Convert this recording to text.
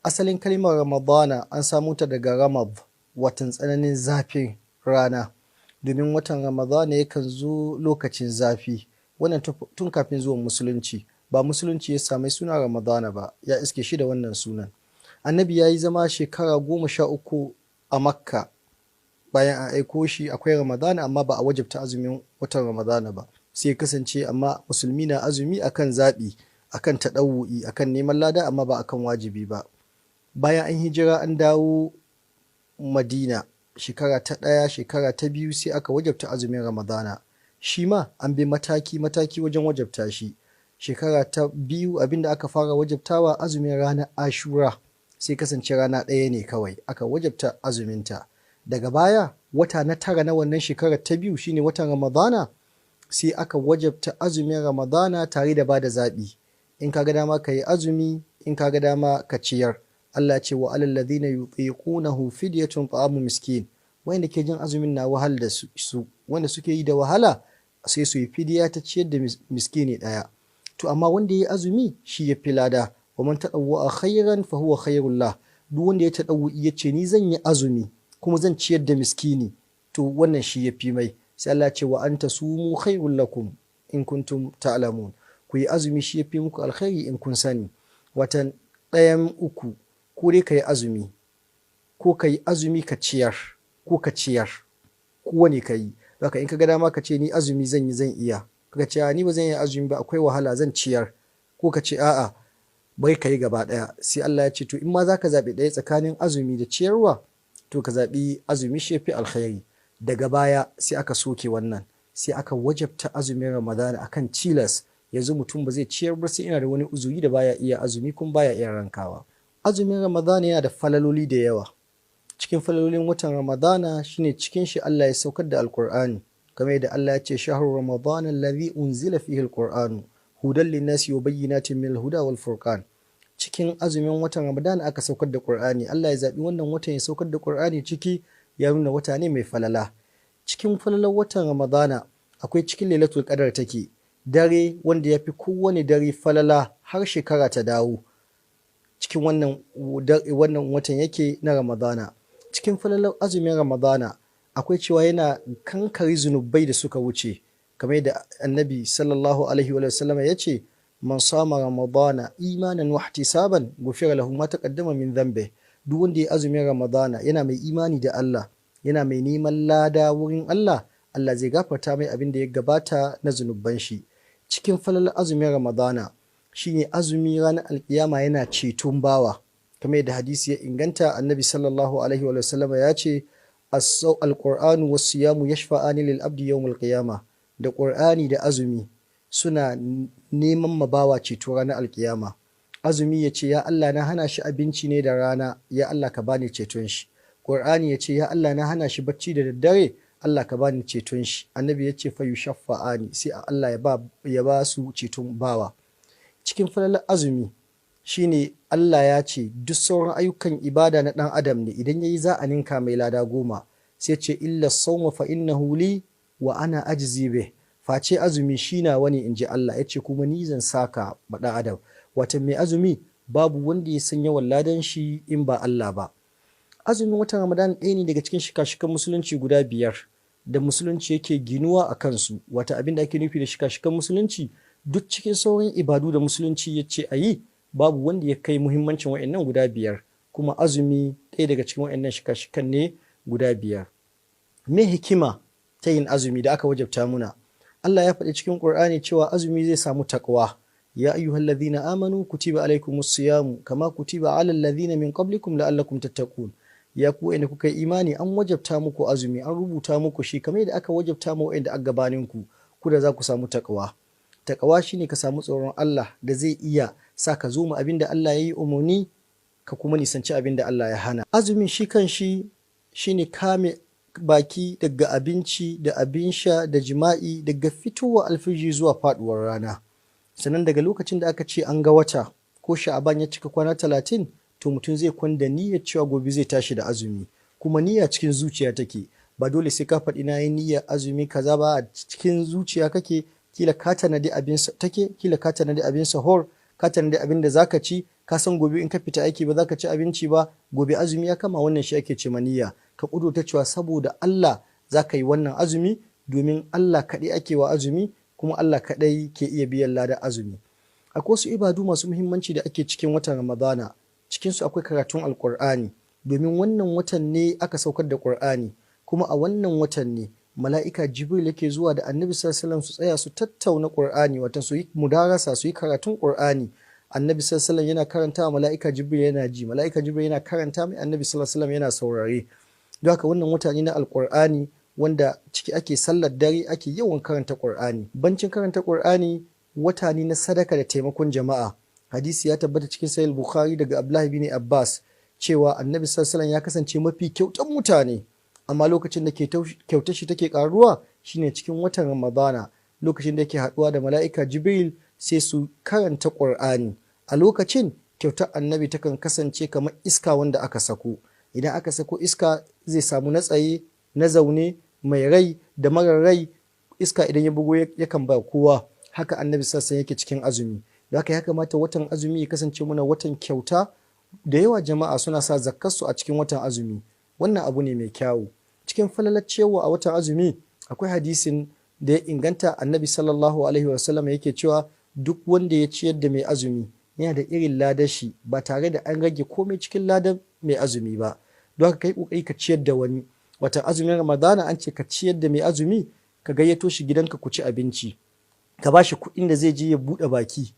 Asalin kalmar Ramadana an samu ta daga Ramad, watan tsananin zafin rana. Domin watan Ramadana yakan zo lokacin zafi. Wannan tun kafin zuwan Musulunci. Ba Musulunci ya sami suna Ramadana ba, ya iske shi da wannan sunan. Annabi ya yi zama shekara 13 a Makka bayan an aiko shi. Akwai Ramadana amma ba a wajabta azumin watan Ramadana ba. Sai ya kasance amma musulmi na azumi akan zaɓi, akan taɗawu'i, akan neman lada amma ba akan wajibi ba. Bayan an hijira an dawo Madina shekara ta 1, shekara ta 2 sai aka wajabta azumin Ramadana. Shi ma an bi mataki-mataki wajen wajabta shi. Shekara ta 2 abinda aka fara wajabtawa azumin ranar Ashura, sai kasance rana ɗaya ne kawai aka wajabta azuminta. Daga baya wata na 9 na wannan shekarar ta 2 shine watan Ramadana, sai aka wajabta azumin Ramadana tare da bada zaɓi. In ka ga dama ka yi azumi, in ka ga dama ka ciyar. Allah ce wa alal ladhina yutiqunahu fidyatun ta'amu miskin. Wanda ke jin azumin na wahal da su, wanda suke yi da wahala sai su yi fidiya ta ciyar da miskini ɗaya. To amma wanda ya yi azumi shi ya fi lada. Wa man tadawwa khairan fa huwa khairul lah. Duk wanda ya tadawwi ya ce ni zan yi azumi kuma zan ciyar da miskini, to wannan shi ya fi mai. Sai Allah ce wa anta sumu khairul lakum in kuntum ta'lamun. Ku yi azumi shi ya fi muku alkhairi in kun sani. Watan ɗayan uku, ko dai ka yi azumi, ko ka yi azumi ka ciyar, ko ka ciyar, kowane ka yi. Haka in ka ga dama ka ce ni azumi zan yi, zan iya. Ka ce ni ba zan yi azumi ba, akwai wahala, zan ciyar. Ko ka ce a'a bai ka yi gaba ɗaya. Sai Allah ya ce to in ma za ka zaɓi ɗaya tsakanin azumi da ciyarwa, to ka zaɓi azumi shi fi alkhairi. Daga baya sai aka soke wannan, sai aka wajabta azumin Ramadana akan tilas. Yanzu mutum ba zai ciyar ba sai ina da wani uzuri da baya iya azumi kuma baya iya rankawa. Azumin Ramadana yana da falaloli da yawa. Cikin falalolin watan Ramadana shine cikin shi Allah ya saukar da Alkur'ani. Kamar yadda Allah ya ce shahru Ramadana allazi unzila fihi alqur'anu hudan linnasi wa bayyinatin minal huda wal furqan. Cikin azumin watan Ramadana aka saukar da Qur'ani. Allah ya zabi wannan watan ya saukar da Qur'ani ciki, ya nuna wata ne mai falala. Cikin falalar watan Ramadana akwai cikin Lailatul Qadar take, dare wanda ya fi kowane dare falala har shekara ta dawo. Cikin wannan watan yake na Ramadana. Cikin falalar azumin Ramadana akwai cewa yana kankare zunubai da suka wuce. Kamar yadda Annabi sallallahu alaihi wa sallam ya ce man sama Ramadana imanan wa ihtisaban ghufira lahu ma taqaddama min dhanbi. Duk wanda ya azumin Ramadana yana mai imani da Allah, yana mai neman lada wurin Allah, Allah zai gafarta mai abin da ya gabata na zunuban shi. Cikin falalar azumin Ramadana shine azumi ranar alkiyama yana ceton bawa. Kamar yadda hadisi ya inganta, Annabi sallallahu alaihi wa sallam ya ce al-Qur'anu was-siyamu yashfa'ani lil abdi yawm al-qiyama. Da Qur'ani da azumi suna neman mabawa ceto ranar alkiyama. Azumi ya ce ya Allah na hana shi abinci ne da rana, ya Allah ka bani ceton shi. Qur'ani ya ce ya Allah na hana shi bacci da daddare, Allah ka bani ceton shi. Annabi ya ce fa yushaffa'ani, sai Allah ya ba su ceton bawa. Cikin falalar azumi shine Allah ya ce duk sauran ayyukan ibada na ɗan adam ne, idan yayi za a ninka mai lada 10. Sai ce illa sawma fa innahu li wa ana ajzi bih. Face azumi shi na wani, in ji Allah ya ce kuma ni zan saka ma ɗan adam. Wata mai azumi babu wanda ya san yawan ladan shi in ba Allah ba. Azumin watan Ramadan ɗaya ne daga cikin shika-shikan musulunci guda 5 da musulunci yake ginuwa a kansu. Wata abin da ake nufi da shika-shikan musulunci, duk cikin sauran ibadu da musulunci ya ce a yi, babu wanda ya kai muhimmancin wa'annan guda 5. Kuma azumi ɗaya daga cikin wa'annan shika-shikan ne guda 5. Me hikima ta yin azumi da aka wajabta muna? Allah ya faɗi cikin Qur'ani cewa azumi zai samu taqwa. Ya ayyuhallazina amanu kutiba alaikumus siyamu kama kutiba alal ladzina min qablikum la'allakum tattaqun. Ya ku wa'anda kuka yi imani, an wajabta muku azumi, an rubuta muku shi kamar yadda aka wajabta mu wa'anda aka gabanin ku, ku da za ku samu taqwa. Taqwa shine ka samu tsoron Allah da zai iya sa ka zo mu abin da Allah ya yi umarni, ka kuma nisanci abin da Allah ya hana. Azumin shi kan shi shine kame baki daga abinci da abin sha da jima'i daga fitowa alfiji zuwa faduwar rana. Sannan daga lokacin da aka ce an ga wata ko Sha'aban ya cika kwana 30, to mutum zai kwanda niyyar cewa gobe zai tashi da azumi. Kuma niyya cikin zuciya take, ba dole sai ka faɗi na yi niyyar azumi kaza ba, a cikin zuciya kake. Kila ka tanadi abin take, kila ka tanadi abin sahur, ka tanadi abin da zaka ci, Ka san gobe in ka fita aiki ba za ka ci abinci ba, gobe azumi ya kama, wannan shi ake ce ma niyya. Ka ƙudurta cewa saboda Allah za ka yi wannan azumi, domin Allah kaɗai ake wa azumi kuma Allah kaɗai ke iya biyan ladan azumi. Akwai wasu ibadu masu muhimmanci da ake cikin watan Ramadana. Cikinsu akwai karatun Alƙur'ani, domin wannan watan ne aka saukar da Ƙur'ani, kuma a wannan watan ne mala'ika Jibril yake zuwa da Annabi sallallahu alaihi wasallam su tsaya su tattauna Ƙur'ani, wato su yi mudarasa, su yi karatun Ƙur'ani. Annabi sallallahu alaihi wasallam yana karanta, mala'ika Jibril yana ji, mala'ika Jibril yana karanta mai, Annabi sallallahu alaihi wasallam yana saurare. Don haka wannan wata ne na Alƙur'ani wanda ciki ake sallar dare, ake yawan karanta Ƙur'ani. Bancin karanta Ƙur'ani, wata ne na sadaka da taimakon jama'a. Hadisi ya tabbata cikin Sahih Bukhari daga Abdullahi bin Abbas cewa Annabi sallallahu alaihi wasallam ya kasance mafi kyautan mutane, amma lokacin da kyautar shi take karuwa shine cikin watan Ramadana, lokacin da yake haduwa da mala'ika Jibril sai su karanta Ƙur'ani. A lokacin kyautar Annabi takan kasance kamar iska wanda aka sako. Idan aka sako iska zai samu na tsaye, na zaune, mai rai da marar rai. Iska idan ya bugo yakan ba kowa. Haka Annabi sassan yake cikin azumi. Da haka ya kamata watan azumi ya kasance muna watan kyauta. Da yawa jama'a suna sa zakkarsu a cikin watan azumi, wannan abu ne mai kyawu. Cikin falalar ciyarwa a watan azumi akwai hadisin da ya inganta, Annabi sallallahu alaihi wasallam yake cewa duk wanda ya ciyar da mai azumi yana da irin ladashi ba tare da an rage komai cikin ladan mai azumi ba. Don haka kai kokari ka ciyar da wani. Watan azumin Ramadana an ce ka ciyar da mai azumi, ka gayyato shi gidanka ku ci abinci, ka ba shi kuɗin da zai je ya buɗe baki.